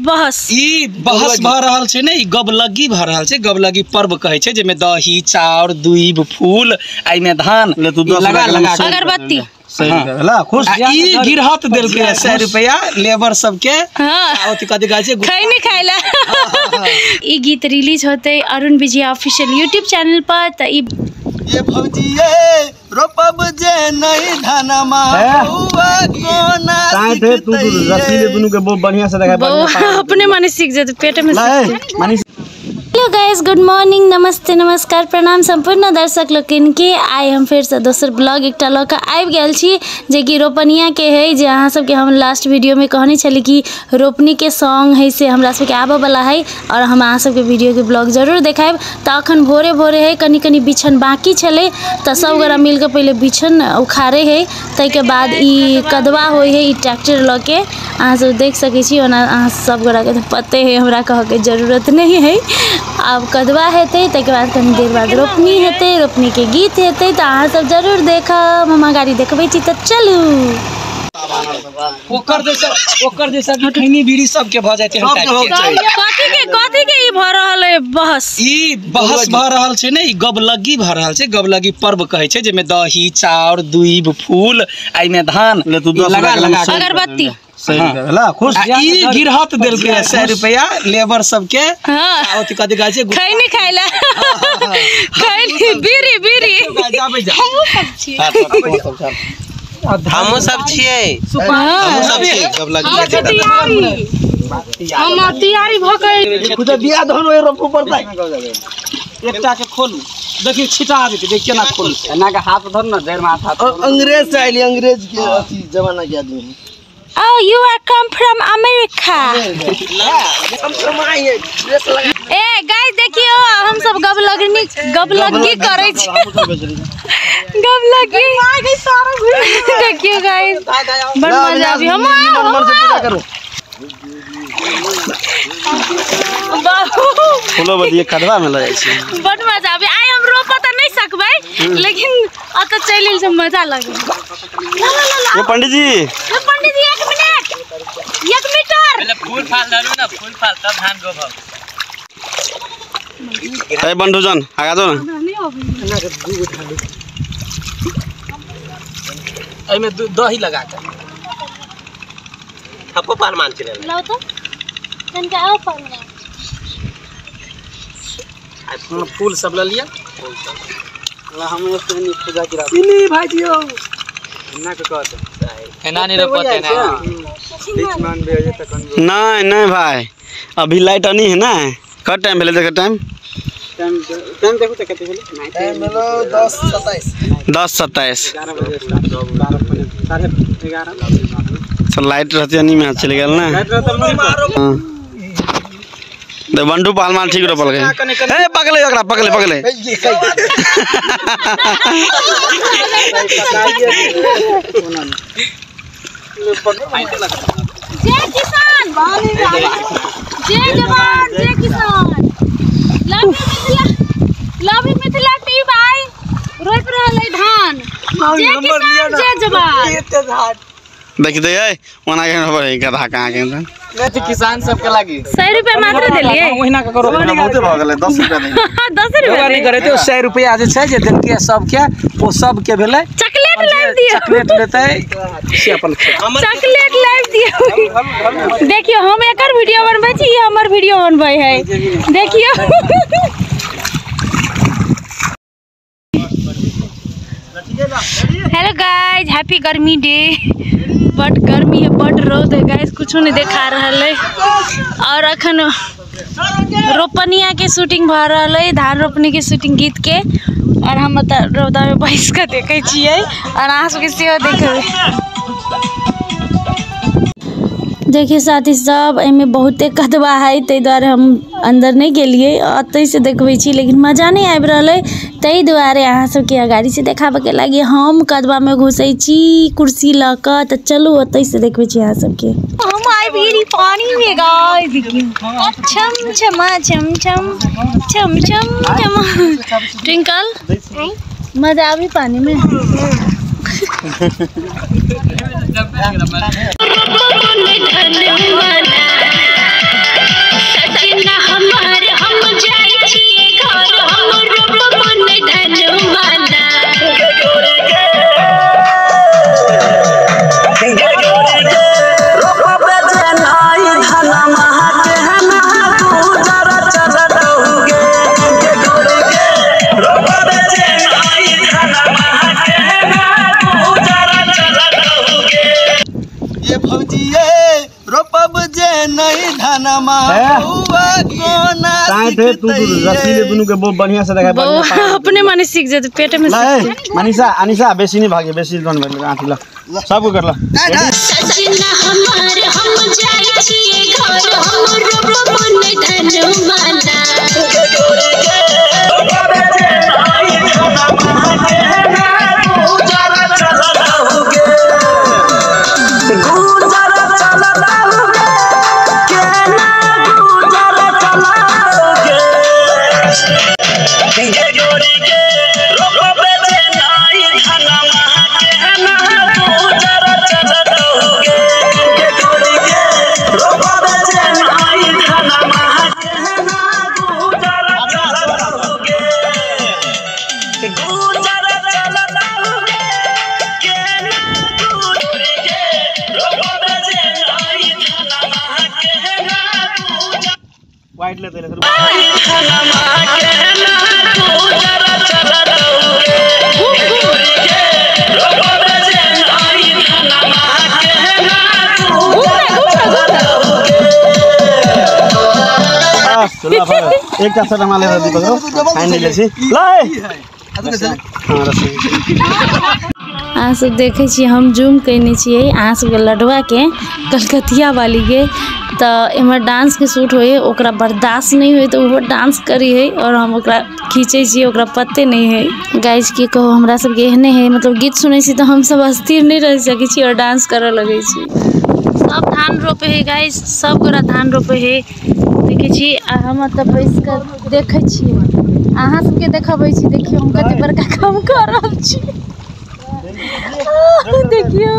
बहस ई बहस भ रहल छै ने, ई गबलग्गी भ रहल छै। गबलग्गी पर्व कहै छै जेमे दही चाउर दूब फूल आ एमे धान लगा लगा अगरबत्ती। खुश ई गिरहत देलकै 100 रुपया लेबर सबके। अथी कथी कहै छै खैनी खाइला। ई गीत रिलीज होते अरुण विजय ऑफिशियल यूट्यूब चैनल पर। त ई ये भौजी ये रोपब जे नहीं धनमा बउआ कोना सिखतै। तू रसीले दुनु के बहुत बढ़िया से देखा अपने माने सीख जेतै पेट में। हेलो गाइस, गुड मॉर्निंग, नमस्ते, नमस्कार, प्रणाम संपूर्ण दर्शक लोकनि के। आइ हम फेर से दोसर ब्लॉग एकटा लऽ कऽ आबि गेल छी जेकि रोपनिया के है। जे अहाँ सबके हम लास्ट वीडियो में कहने छली कि रोपनी के सॉन्ग है से हमरा सबके आबऽ वाला है और हम अहाँ सबके वीडियो के ब्लॉग जरूर देखायब। तऽ अखन भोरे भोरे है, कनी कनी बिछन बाकी छलै तऽ सब गोरा मिल कऽ पहिले बिछन उखाड़े है, ताहिके बाद ई कदवा होइ है। ई ट्रैक्टर लऽ के अहाँ सब देख सकै छी। ओना अहाँ सब गोराके तऽ पते है, हमरा कहऽके जरूरत नहीं है। आब कदवा हेतै, ताहिके बाद कनी देर बाद रोपनी हेतै, रोपनी के गीत हेतै तऽ अहाँ सब जरूर देखब। हम गाड़ी देखबै छी तऽ चलू। ओकर जैसा खैनी बीड़ी सबके भऽ जाइ छै। कथी के ई भऽ रहल है बहस? ई बहस भऽ रहल छै ने, ई गबलग्गी भऽ रहल छै। गबलग्गी पर्व कहै छै जेमे दही चाउर दूब फूल आ एमे धान लगा लगा अगरबत्ती। खुश ई गिरहत देलकै 100 रुपया लेबर सबके। अथी कथी कहै छै खैनी खाइला। खैनी बीड़ी बीड़ी हमहूँ सब छियै, हमहूँ सब छियै। हम तैयारी भऽ के बियाह धन ओइ रोपू पड़तै। एकटा के खोलू देखियौ छिटा जेतै, देख केना खोलू। एना के हाथ धर न, देर में हाथ। अंग्रेज से आइली, अंग्रेज के अथी जमाना के आदमी। Oh, you are come from America. A guys देखियो हम सब गबलग्गी करै छी। गबलग्गी देखियो गाइस बड़ मजा आबी। हम फूलो बदिए कदवा में ल जाइ छी, बड़ मजा आबी। आइ हम रोपऽ तऽ नहीं सकबै लेकिन अतऽ चलि एल से मजा लगे। ये पंडित जी, ये पंडित जी 1 मिनट 1 मीटर पहले फूल फाल धरू ना, फूल फाल तब धान रोपब। ए बंधुजन आगा जो ना, एमे दही लगा के थप्पो पहलवान छी। लाओ तो तनका आओ पहलवान। आ फूल सब ल लिया। फूल सब ला हम पूजा गिरा इनी भाईजी हो एना के कहत एना नहीं रोपते ना। नहीं नहीं भाई अभी लाइट आनी है ना। कत टाइम भेलै? देख टाइम टाइम देखू त कते भेलै। टाइम भेलो 10:27। 10:27 11:30। तो लाइट रहती नहीं में चल गेल ना। हां दे बंडू पहलवान ठीक रोपल गए। ए पकले ओकरा पकले पकले। जय किसान, जय जवान, जय किसान। Love you Mithila, love you Mithila team. आई रोपि रहल है धान। जय किसान, जय जवान। देख दे ओना के खबर है गधा कहां के नहीं किसान सबके लागी 100 रुपया मात्र देलिए। ओहिना के करो बहुते भ गेलै 10 रुपया दे। 10 रुपया नहीं करे ते 100 रुपया जे छै जे देलकै सबके, ओ सबके भेलै। चॉकलेट लाइव दियो, चॉकलेट लेतै से अपन चॉकलेट लाइव दियो। देखियो हम एकर वीडियो बनबै छी, ई हमर वीडियो बनबै है। देखियो हेलो गाइस, हैप्पी गर्मी डे। बड गर्मी है, बड रौद है गाइस, कुछो नहीं देखा रहल है। और अखन रोपनिया के शूटिंग भ रहल है, धान रोपनी के शूटिंग गीत के। और हम तऽ रौदा में बैस के देखै छियै और अहाँ सबके सेहो देखबै। देखिए साथी सब एहिमे बहुते कदवा है, ताहि दुआरे हम अंदर नहीं गेलिए, ओतहि से देखबै छी, लेकिन मजा नहीं आबि रहल है, ताहि दुआरे अहाँ सबके अगाड़ी से देखाबऽके लागी हम कदवामे घुसै छी कुर्सी लऽ कऽ। तऽ चलू ओतहि से देखबै छी अहाँ सबके। हम आबि गेली पानी में गाइस, देखियौ छम छमा छम छम छम छम छम। ट्विंकल मजा आबी पानी में? बढ़िया से अपने माने सीख जेतै, पेट में सीख। मनीषा अनिशा बेसी नहीं भागे, बेसी जन भागे आँख ल सबको कर ल। सजना हमार हम जाय छिए घर, हम रोपब नै धनमा ना। वाइट लेते ले एक चार माले अहाँ सब देखै छी हम जूम कयने छियै अहाँ सबके लडुआके कलकतिया वालीके। तऽ एम्हर डांसके शूट होइ है, ओकरा बर्दाश्त नहीं होइ तऽ ओहो डांस करी है और हम ओकरा खींचै छियै, ओकरा पते नहीं है। गाइस की कहू, हमरा सबके एहने है, मतलब गीत सुनै छी तऽ हमसब अस्थिर नहीं रह सकै छी और डांस करऽ लगै छी। सब धान रोपे है गाइस, सब गोरा धान रोपे है देखै छी। आ हम ओतऽ बैस कऽ देखै छियै, अहाँ सबके देखबै छी। देखियौ हम कते बड़का काम कऽ रहल छी, देखियौ।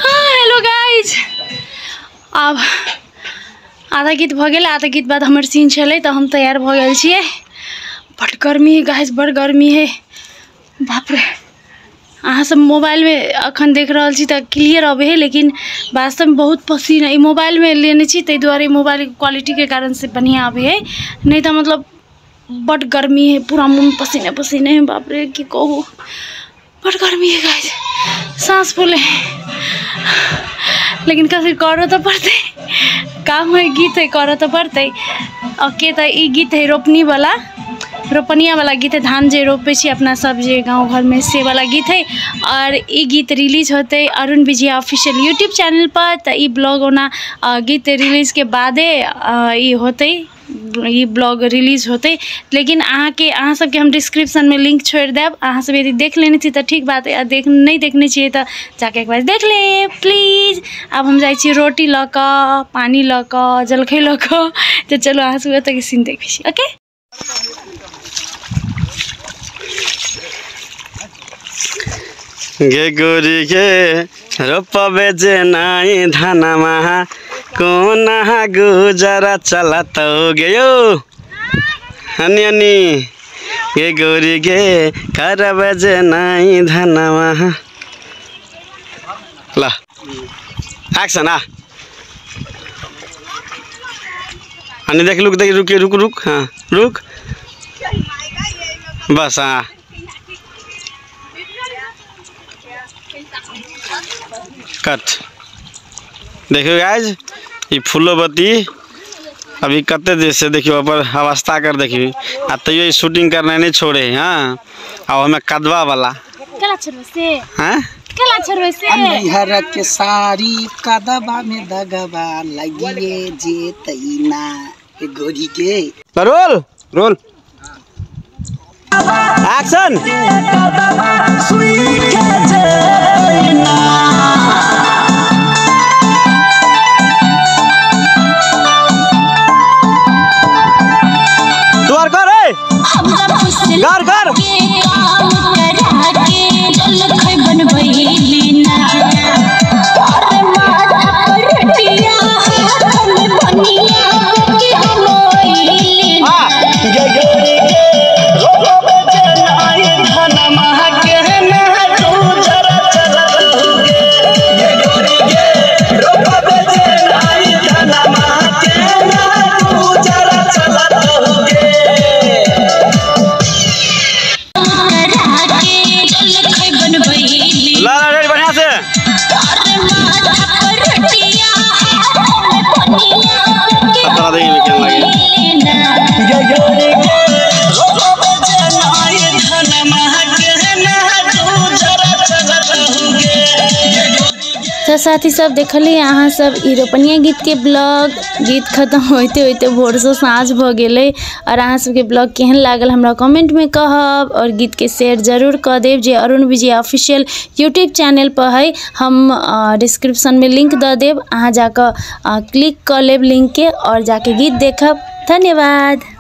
हेलो गाइज, आब आधा गीत भऽ गेल। आधा गीत बाद हमर सीन छलै तऽ हम तैयार भऽ गेल छियै। बड गर्मी है गाइस, बड़ गर्मी है, बाप रे। अहाँ सब मोबाइलमे अखन देख रहल छी तऽ क्लियर अबै है, लेकिन वास्तवमे बहुत पसीना। ई मोबाइलमे लेने छी ताहि दुआरे मोबाइलके क्वालिटीके कारण से बढ़िआँ आबै है, नहीं तऽ मतलब बड गर्मी है, पूरा मुँह पसीने पसीने है, बाप रे की कहू, बड गर्मी है गाइस, साँस फूले। लेकिन कभी करऽ तऽ पड़तै, काम है, गीत है, करऽ तऽ पड़तै। ओके तऽ ई गीत है रोपनी वाला, रोपनिया वाला गीत है, धान जे रोपै छी अपना सब जे गाँव घरमे से वाला गीत है। और ई गीत रिलीज होतै अरुण विजया ऑफिशियल यूट्यूब चैनल पर। तऽ ई ब्लॉग ओना गीत रिलीजके बादे ई होतै, ई ब्लॉग रिलीज होतै, लेकिन अहाँके अहाँ सबके हम डिस्क्रिप्शनमे लिंक छोड़ि देब। अहाँ सब यदि देख लेने छी तऽ ठीक बात है, आ देख नहीं देखने छियै तऽ जाके एक बार देख लेब प्लीज। आब हम जाइ छी रोटी लऽ कऽ, पानी लऽ कऽ, जलखै लऽ कऽ। तऽ चलू अहाँ सब ओतऽके सीन देखै छी। ओके गे गोरी के रोपबे जे नाई धनमा कोना गुजरा चलतौ गे यो हनी हनी गे गोरी गे करबे जे नाई धनमा। ल एक्शन आ हनी देख लुक देख रुक रुक रुक हाँ रुक बस हाँ। कट देखियो गाइस ई फूलोबती अभी कते देर से देखियो ऊपर अवस्था कर देखियो आ तैयो ई शूटिंग करना नहीं छोड़े। हाँ आ हमें कदवा वाला कला छोड़बै से। हैं कला छोड़बै से नैहर के सारी कदवा में दगवा लगिए जे तैना गोरी के। Roll roll action. तू कर रे कर कर तो साथी सब देखली अहाँ सब ई रोपनिया गीत के ब्लॉग। गीत खत्म होते होते भोर से साँझ भ गेलै। और अहाँ सबके ब्लॉग केहन लागल हमरा कमेंट में कहब और गीत के शेयर जरूर कऽ देब। जे अरुण विजय ऑफिशियल यूट्यूब चैनल पर है, हम डिस्क्रिप्शन में लिंक दऽ देब, अहाँ जाकऽ क्लिक कऽ लेब लिंक के और जाके गीत देखब। धन्यवाद।